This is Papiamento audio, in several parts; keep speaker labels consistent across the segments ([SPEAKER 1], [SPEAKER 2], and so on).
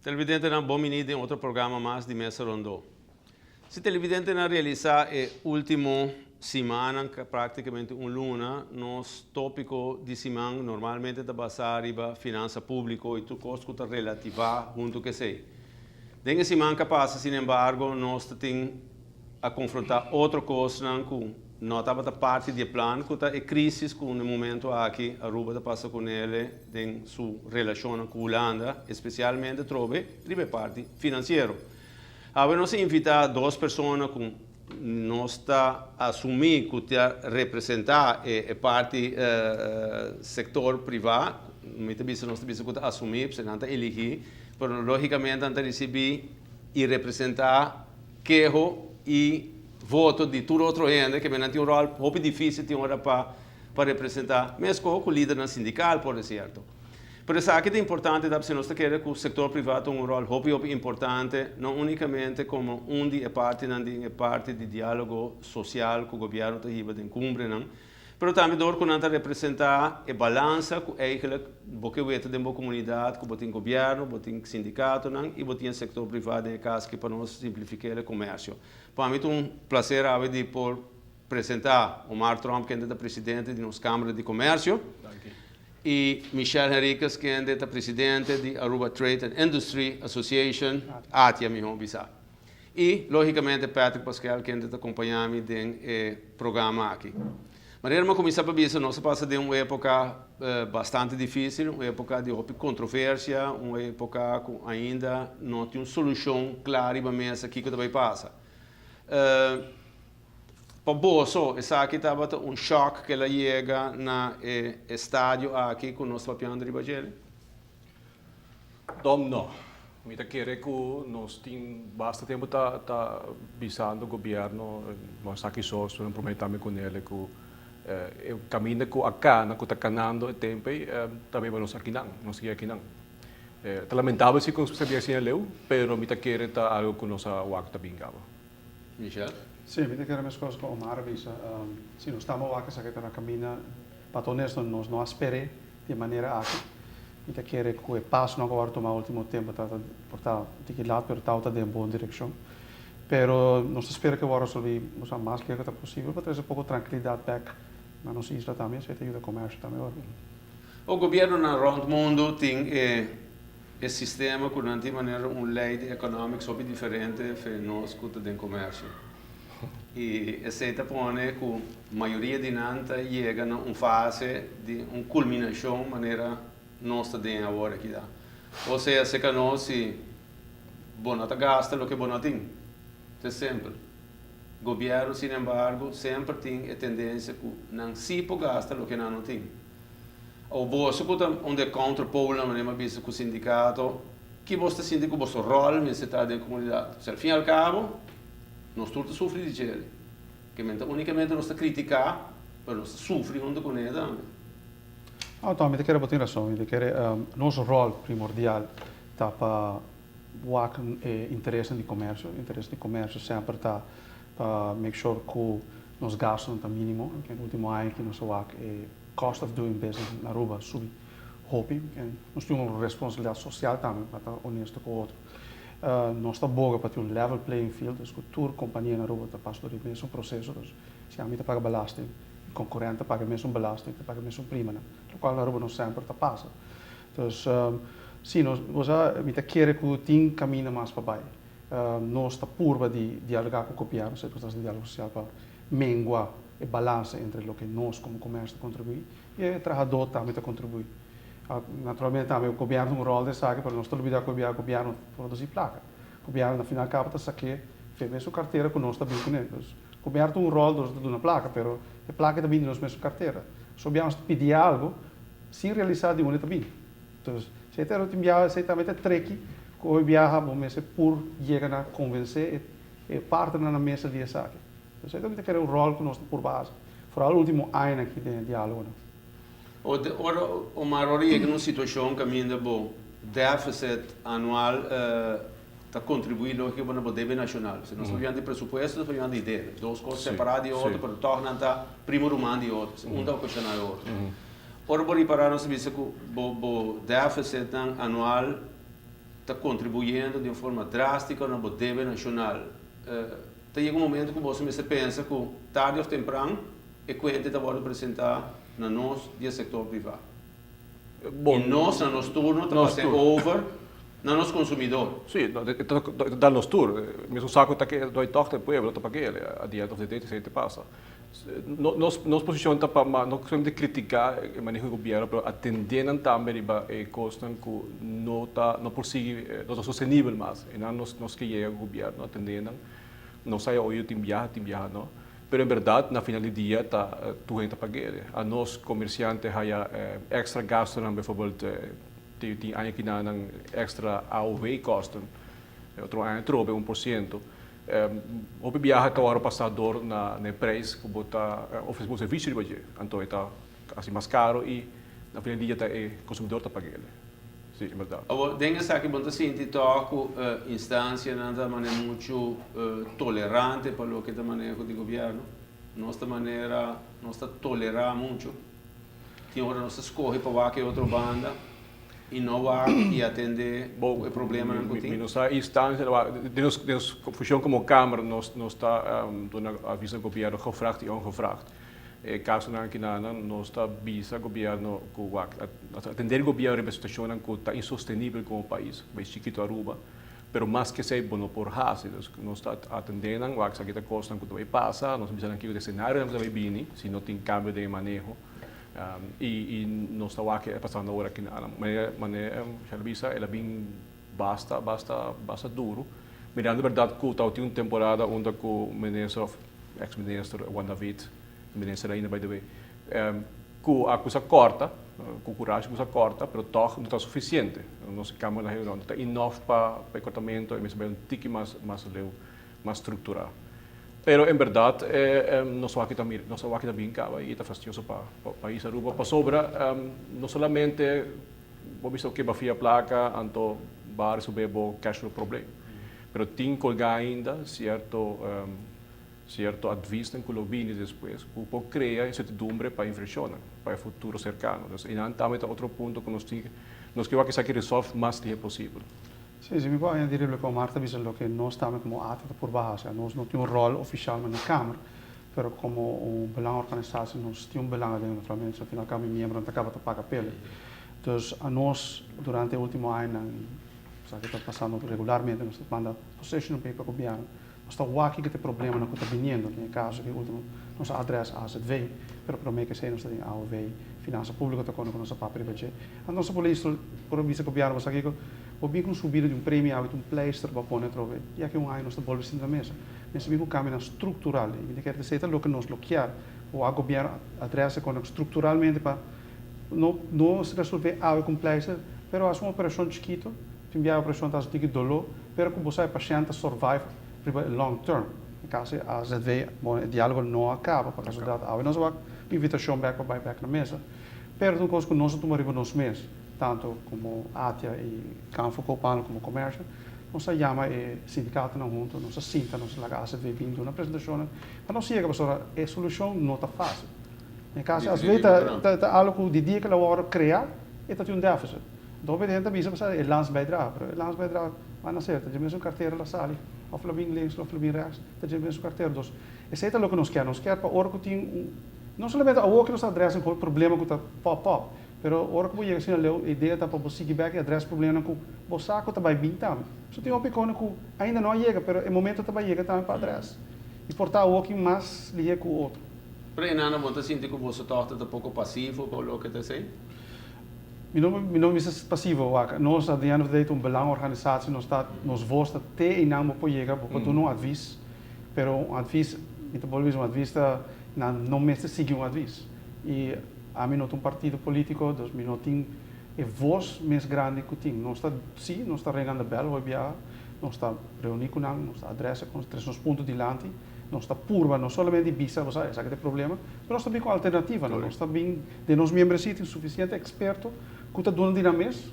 [SPEAKER 1] Televidentenan, bon bini den otro programa mas di Mesa Rondó. Si televidentenan realisa e ultimo simannan, practicamente un luna, nos topico di siman normalmente ta basa riba finansa publico y tur cos cu ta relativa hunto cu esey. Den e siman cu a pasa, sinembargo, nos ta tin a confronta otro cosnan cu no tabata parti di e plan, cu ta e crisis cu na e momento aki Aruba ta pasa cu nele den su relacionnan cu Hulanda, especialmente trobe riba e parti financiero. Awe nos a invita dos persona cu nos ta asumi cu ta representa e parti sector priva, mi ta bisa nos ta bisa cu ta asumi, pasobra nan ta eligi, pero logicamente nan ta ricibi y representa keho y voto di tur otro hende ke nan tin un ròl hopi difísil tin ora pa pa representá meskos ku lidernan sindikal por desierto. Pero esaki ta importante ta pasobra nos ta kere ku sektor privá ta un ròl hopi hopi importante no únikamente komo un di e partinan di e parti di diálogo sosial ku gobièrnu ta hiba den kumbrenan, Pero tambe dor ku nan ta representá e balansa ku eigenlijk bo ke weta den bo komunidat, ku bo tin gobièrnu, bo tin sindikatonan i bo tin e sektor privá den e kas ki pa nos simplifiká e komersio. Pa mi ta un plaser awe di por presentá Omar Tromp kende ta presidente di nos Kámara di Komersio i Michel Henriquez kende ta presidente di Aruba Trade and Industry Association, ATIA mihó bisá. I, lógikamente, Patrick Paskel kende ta kompañá mi den e programa aki. Manera mi a kuminsá pa bisa, nos a pasa den un époka bastante difísil, un époka di hopi kontroversia, un époka ku ainda no tin un solushon kla riba mesa kiko ta bai pasa. Pa boso, esaki tabata un shòk ku el a yega na e estadio aki ku nos ta papiando riba djele?
[SPEAKER 2] Dom no. Mi ta kere ku nos tin basta tempu ta ta bisando gobierno, no esaki so, esun a promete tambe ku nele ku e kaminda ku a kana, ku ta kanando e tempu ei, ta beba nos akinan, nos sigui akinan. Ta lamentabel si ku nos mester bia asina leu, pero mi ta kere ta algu ku nos a wak ta bin kaba.
[SPEAKER 1] Michel?
[SPEAKER 3] Sí, mi ta kere meskos ku Omar a bisa. Si nos tamba wak esaki ta na kaminda, pa ta honesto nos no a sper'é di e manera aki. Mi ta kere ku e pasonan ku a wòrdu tumá último tempu ta por ta un tiki lat pero tau ta den bon direkshon. Pero nos ta spera ku e wòrdu resolví mas lihé ku ta posibel pa trese poko trankilidat bèk na nos isla tambe. Esei ta yuda komersio tambe ora.
[SPEAKER 1] O gobiernonan rònt mundu tin e E sistema ku nan tin manera un lei di economics hopi diferente fe nos ku ta den komersio. I esei ta pone ku mayoria di nan ta yega na un fase di un kulminashon manera nos ta den awor aki ta. Osea seka nos si bo no ta gasta loke bo no tin. Ta simpel. Gobierno sinembargo semper tin e tendensia ku nan si por gasta loke nan no tin. O boso ku ta un di e counterpolen, manera mi a bisa, ku sindikato, ki boso ta sinti ku boso ròl mester ta den komunidat? Pasobra al fin i al kabo, nos tur ta sufri di djele. Ke men ta únikamente nos ta kritiká, pero nos ta sufri huntu kuné tambe.
[SPEAKER 3] No, Tom, mi ta kere bo tin rason. Mi ta kere nos ròl primordial ta pa wak e interesnan di komersio. Interes di komersio semper ta pa make sure ku nos gastunan ta mínimo. E último aña aki nos a wak e cost of doing business na Aruba subi hopi. Nos tin un responsabilidat sosial tambe pa ta honesto ku otro. Nos ta boga pa tin un level playing field, dus ku tur kompania na Aruba ta pasa dor e mesun proseso. Dus si ami ta paga belasting, mi konkurent ta paga e mesun belasting, ta paga e mesun primanan, lokual na Aruba no semper ta pasa. Dus si nos, bo sa, mi ta kere ku tin kaminda mas pa bai. Nos ta purba di dialogá ku gobièrnu, esei nos ta hasi diálogo sosial pa mengua e balansa entre loke nos komo komersio ta kontribuí i e trahadó tambe ta kontribuí. Naturalmente tambe gobièrnu tin un ròl den esaki, pero nos ta lubidá ku gobièrnu ta produsí plaka. Gobièrnu na final kaba ta sak'é fe mesun kartera ku nos ta bin kuné. Dus gobièrnu tin un ròl dor ta duna plaka, pero e plaka ta bin di nos mesun kartera. So biaha nos ta pidi algu sin realisá di unda e ta bin. Entonces, si e ta tin biaha, esei tambe ta treki ku hopi biaha bo mester por yega na konvensé e partnernan na mesa di esaki. Entonces, esei tambe ta kere un ròl ku nos ta purba hasi, foral ultimo añanan aki den e diálogonan.
[SPEAKER 1] Ora Omar, ora yega na un situashon kaminda bo deficit anual ta kontribuí lógiko na bo debe nashonal. Si nos ta papiando di presupuesto, nos ta papiando di debe. Dos kos separá di otro, pero tòg nan ta primo ruman di otro. Un ta okashoná e otro. Ora bo ripará nos ta bisa ku bo bo deficitnan anual. Ta kontribuyendo di un forma drástiko na bo debe nashonal. Ta yega un momento ku boso mester pensa ku tardi òf tempran e kuente ta wòrdu presentá na nos di e sektor privá. I nos na nos turno ta pas'é over na nos konsumidor.
[SPEAKER 2] Sí, e ta da nos tur. Mesun saku ta ke doi tòg ta e pueblo ta pag'é at the end of the day esei ta pasa. Nos nos posishon ta pa no solamente kritiká e maneho di gobièrnu pero atendé nan tambe riba e kosnan ku no ta no por sigui no ta sostenibel mas. Einan nos nos ke yega ku gobièrnu atendé nan. Nos haya oido tin biaha tin biaha no. Pero en bèrdat na final di dia ta tur hende ta pag'é. Anos komersiante haya èkstra gastunan beivoorbeeld tin aña kinanan èkstra AOW kòsten otro aña trobe 1%. Hopi biaha ta wòrdu pasá dor na e preis ku bo ta ofresé bo servisio riba dje. Anto e ta hasi mas karo i na fin di dia ta e konsumidor ta pag'el. Sí, en bèrdat.
[SPEAKER 1] Awor, den esaki bo ta sinti tòg ku instansianan ta manera muchu tolerante pa loke ta maneho di gobièrnu? Nos ta manera, nos ta tolerá muchu. Tin ora nos ta skohe pa wak e otro banda. I no wak i atende ku e problemanan ku tin.
[SPEAKER 2] Mi no sa instancia, den nos den nos funcion como Kamer nos nos ta duna aviso na gobierno gevraagd i ongevraagd. E casonan akinanan nos ta bisa gobierno ku wak atende e gobierno riba e situacionnan ku ta insostenibel como pais, pais chikito Aruba, pero mas ke esei bo no por haci. Dus nos ta atende nan wak esaki ta cosnan ku ta bay pasa, nos ta bisa nan kiko ta e scenarionan ku ta bay bini si no tin cambio den e maneho. I nos ta wak e pasando awor aki na manera manera Shell a bisa el a bin basta basta basta duru mirando berdad ku tabatin un temporada unda ku minister of ex minister Juan David minister ainda by the way ku a kusa korta ku kurashi kusa korta pero tog no ta sufisiente nos kambio na no ta enough pa e kortamento e mester bai un tiki mas mas leu mas strukturá. Pero en berdad nos wak ta mira, nos wak ta bin kaba i ta fastioso pa pais Aruba pasobra no solamente bo bisa oke bo a fia plaka anto bo a resolve bo cash flow problem, pero tin kolgá ainda sierto sierto advisnan ku lo bini despues ku por krea insertidumbre pa invershonnan pa e futuro serkano. Entonces einan tambe ta otro punto ku nos tin nos ke wak esaki resolve mas lihé posibel.
[SPEAKER 3] Sí, si mi por añadi riba loke Omar ta bisa, loke nos tambe como ATA ta purba haci, nos no tin un rol oficial na Kamer, pero como un belangenorganisatie nos tin un belang aden naturalmente, al fin y al cabo mi miembronan ta caba ta paga p'e. Dus anos durante e ultimo añanan, y esaki ta pasando regularmente, nos ta manda position paper gobierno, nos ta wak kiko ta e problemanan ku ta biniendo, den e caso aki ultimo nos a adres AZV, pero prome ke esei nos ta den AOV, Finansa Publico ta kono ku nos a papia riba dje. Anto nos a por listo por a bisa gobierno pasobra kiko bo bin ku un subida di un premio awe ta un pleister bo a pone atrobe i aki un aña nos ta bolbe sinta na mesa. Mester bin ku kambionan struktural i mi ta kere ta esei ta loke nos lo kier wak gobierno adres e kono strukturalmente pa no no resolve awe ku un pleister pero hasi un operashon chikito tin bia e operashon ta hasi un tiki doló pero ku bo sa e pashènt ta survive riba e long term. E kaso e AZV bon e dialogo no a kaba pa kasualidat awe nos a wak un invitashon bèk pa bai bèk na mesa. Pero ta un kos ku nos a tuma riba nos mes, tantu komo ATIA i Kamer van Koophandel komo Komersio, nos a yama e sindikatonan huntu, nos a sinta, nos a laga AZV bin duna presentashonnan pa nos yega pasobra e solushon no ta fásil. Den e kaso AZV ta ta algu ku di dia ku el a wòrdu kreá e ta tin un deficit. Anto hopi hende ta bisa pasobra e landsbijdrage, pero e landsbijdrage ban a ser ta dje mesun kartera la sali òf la bin links òf la bin rèks ta dje mesun kartera. Dos esei ta loke nos kier, nos kier pa ora ku tin un No solamente awor ku nos ta adres un problema ku ta pop up, pero ora ku bo yega asina leu, e idea ta pa bo sigui bek i adres problemanan ku bo sa ku ta bai bin tambe. So tin hopi kosnan ku ainda no a yega, pero e momento ta bai yega tambe pa adres. I por ta awor ki mas lihé ku otro.
[SPEAKER 1] Pero enana bo ta sinti ku boso tòg ta poko pasivo pa loke ta esei?
[SPEAKER 3] Mi no mi no bisa pasivo, wak. Nos at the end of the day ta un belangenorganisatie, nos ta nos vos ta te einan bo por yega, bo por duna un advis, pero un advis, mi ta bolbe bisa un advis ta Nan no mester sigui un advis. I ami no ta un partido politico, dus mi no tin e voz mes grandi cu tin. Nos ta, si, nos ta ring aan de bel hoy biaha, nos ta reuni cu nan, nos ta adresa cu trece nos punto dilanti, nos ta purba no solamente di bisa bo sa esaki ta e problema, pero nos ta bin cu alternativanan, nos ta bin den nos miembresia tin suficiente experto cu ta duna di nan mes,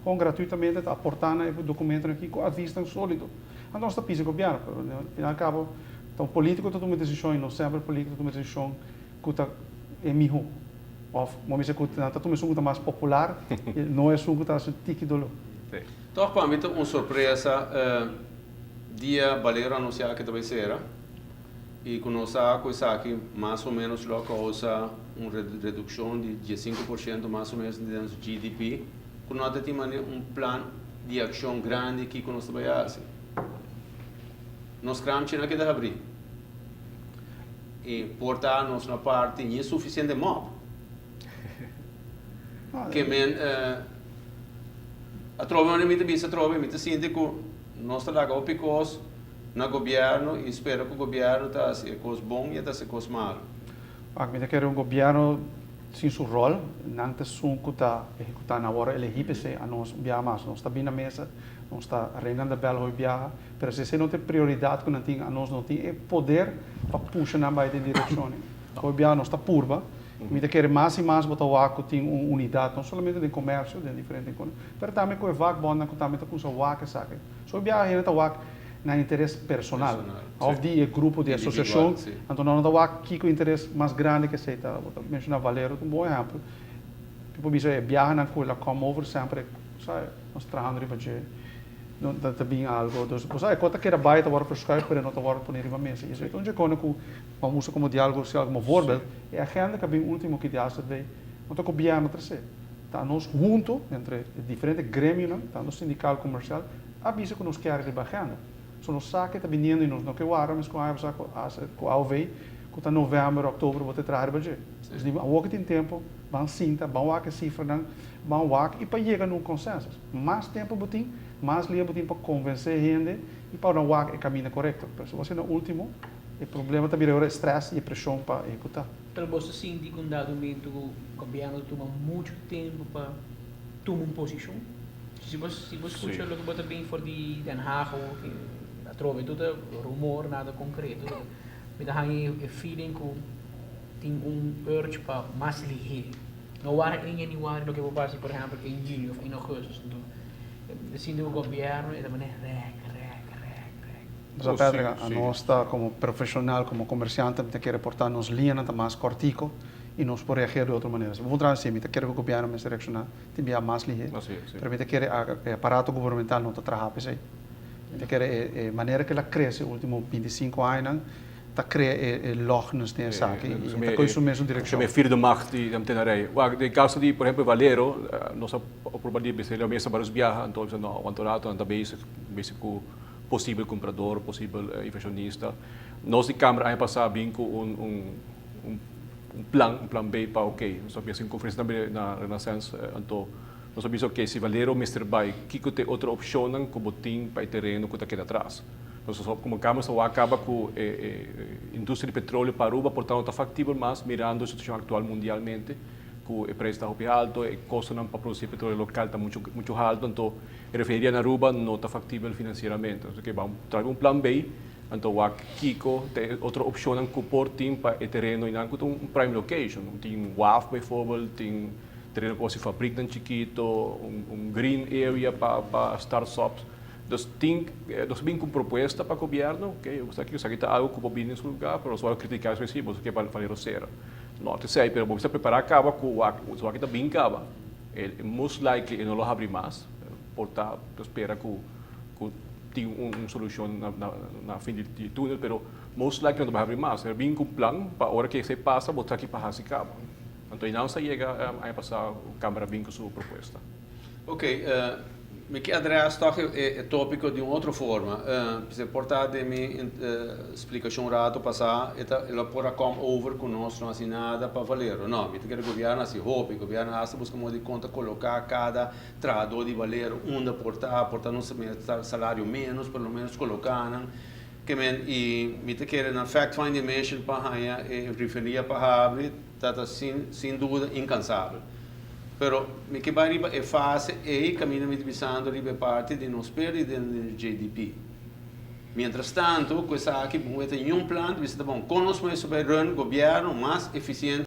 [SPEAKER 3] con gratuitamente ta aporta na e documentonan aki cu advisnan solido. Anto nos ta pisa gobierno, pero al fin y al cabo ta un politico ta tuma decision y no semper politico ta tuma decision cu ta e miho of bo mester cu nan ta tuma esun cu ta mas popular y no esun cu ta haci tiki dolo.
[SPEAKER 1] Toch pa mi un sorpresa dia Valero anunsiá ku tambe sera i ku nos ku esaki mas o ménos lo kousa un redukshon di 5% mas o ménos di GDP, ku no tin un plan di akshon grandi ku nos ta bai hasi. Nos kranchi no keda habrí. I por ta nos na parti no sufisiente mòp. Ke men atrobe mi ta bisa atrobe mi ta sinti ku nos ta laga hopi kos na gobièrnu i spera ku gobièrnu ta hasi kos bon i ta hasi kos malu.
[SPEAKER 3] Ah, mi ta kere un gobièrnu tin su ròl, nan ta esun ku ta ehekutando awor elegí p'esei a nos biaha mas. Nos ta bin na mesa, nos ta ring the bell hopi biaha, pero si esei no ta e prioridat ku nan tin, a nos no tin e poder pa pusha nan bai den direkshon. Hopi biaha nos ta purba, mi ta kere mas i mas bo ta wak ku tin un unidat, no solamente den komersio, den diferente, pero tambe ku e vakbondnan ku tambe ta kuminsá wak esaki. So biaha hende ta wak na interes personal, òf di e grupo di asosiashon, anto nan no ta wak kiko interes mas grandi ku esei ta. Bo ta menshoná Valero ta un bon ehèmpel. Mi por bisa e biahanan ku el a come over semper, sabe, nos trahando riba dje, no ta bin algo. Dus bo sa e kos ta keda bai, ta wòrdu verschuif, pero e no ta wòrdu pone riba mesa. I esei ta un dje kos ku ban usa komo diálogo sosial komo voorbeeld. E agenda ku a bin último ki di AZV no ta gobièrnu trasé. Ta nos huntu, entre e diferente gremionan, tantu sindikal, komersial, a bisa ku nos kier riba agenda. So nos sa ke ta biniendo i nos no ke warda mes ku aña pasá ku ku AOV ku ta novèmber, òktober bo ta traha riba dje. Dus di awor ku tin tempu, ban sinta, ban wak e sifranan, ban wak i pa yega na un konsensus. Mas tempu bo tin, mas lia bo tin pa konvensé hende i pa nan wak e kaminda korekto. Pero si bo hasi na último, e problema ta bira ora e strès i e preshon pa ehekutá.
[SPEAKER 4] Pero bo ta sinti ku un dado momento ku gobièrnu ta tuma muchu tempu pa tuma un posishon? Si bo skucha loke bo ta bin for di Den Haag of atrobe tur ta rumor, nada konkreto. Mi ta haña e feeling ku tin un urge pa mas lihé. No wara 1 januari loke bo pasa, por ehèmpel, 1 juli òf 1 augustus. Anto, mi sinti ku gobièrnu e ta manera rèk, rèk, rèk, rèk.
[SPEAKER 3] Pues Patrick, a nos ta komo profeshonal, komo komersiante, mi ta kere portá nos liñanan ta mas kòrtiku i nos por reagir di otro manera. Si bo puntra así, mi ta kere ku gobièrnu mester reakshoná tin bia mas lihé. Pero mi ta kere e aparato gubernamental no ta traha p'esei. Mi ta kere e manera ku el a krese último 25 añanan ta krea e lògnes den esaki i ta kohe su mesun direkshon.
[SPEAKER 2] E vierde macht di ambtenarij. Wak, den kaso di, por ehempel, Valero, nos a proba di bisa e mesa varios biaha, anto bisa no, aguanta un rato, nan ta bezig, bezig ku posibel kumprador, posibel inversionista. Nos di Kamara aña pasá bin ku un plan, un plan B pa ok, nos a hasi un konferensia tambe na Renaissance, anto nos a bisa ok, si Valero mester bai, kiko ta e otro opshonnan ku bo tin pa e tereno ku ta keda atras? Nos komo Kamara sa wak kaba ku e industria di petróleo pa Aruba por ta no ta faktibel mas mirando e situashon aktual mundialmente, ku e preis ta hopi alto, e kostonan pa produsí petróleo lokal ta muchu muchu alto, anto e refineria na Aruba no ta faktibel finansieramente. Asina ke ban trae un plan B, anto wak kiko ta e otro opshonnan ku por tin pa e tereno einan ku ta un prime location. Tin waf bijvoorbeeld, tin tereno ku hasi fabriknan chikito, un green area pa startups. Dus tin, nos bin ku un propuesta pa gobièrnu, ok, esaki esaki ta algu ku por bini na su lugá, pero nos wòrdu kritiká esei si, boso ke pa Valero sera. No ta esei, pero bo mester prepará kaba ku wak, wak ta bin kaba. E most likely e no lo habri mas, por ta spera ku tin un solushon na fin di túnel, pero most likely no ta bai habri mas. E bin ku un plan pa ora ku esei pasa bo ta aki pa hasi kaba. Anto einan sa yega aña pasá Kamara bin ku su propuesta.
[SPEAKER 1] Ok, mi ke adres tòg e tópiko di un otro forma. P'esei por ta den mi splikashon rato pasá e ta lo por a come over ku nos no hasi nada pa Valero. No, mi ta kere gobièrnu hasi hopi. Gobièrnu hasta buska modo di kon ta koloká kada trahadó di Valero unda por ta, por ta nos salario ménos, por lo ménos koloká nan. Ke men i mi ta kere nan fact finding mission pa haña e refineria pa habri ta ta sin duda inkansabel. Pero mi ke bai riba e fase ei kaminda mi ta bisando riba e parti di nos pérdida den GDP. Mientras tanto, ku esaki bo ta niun plan, ta bisa ta bon, kon nos por bai run gobièrnu mas efisiente.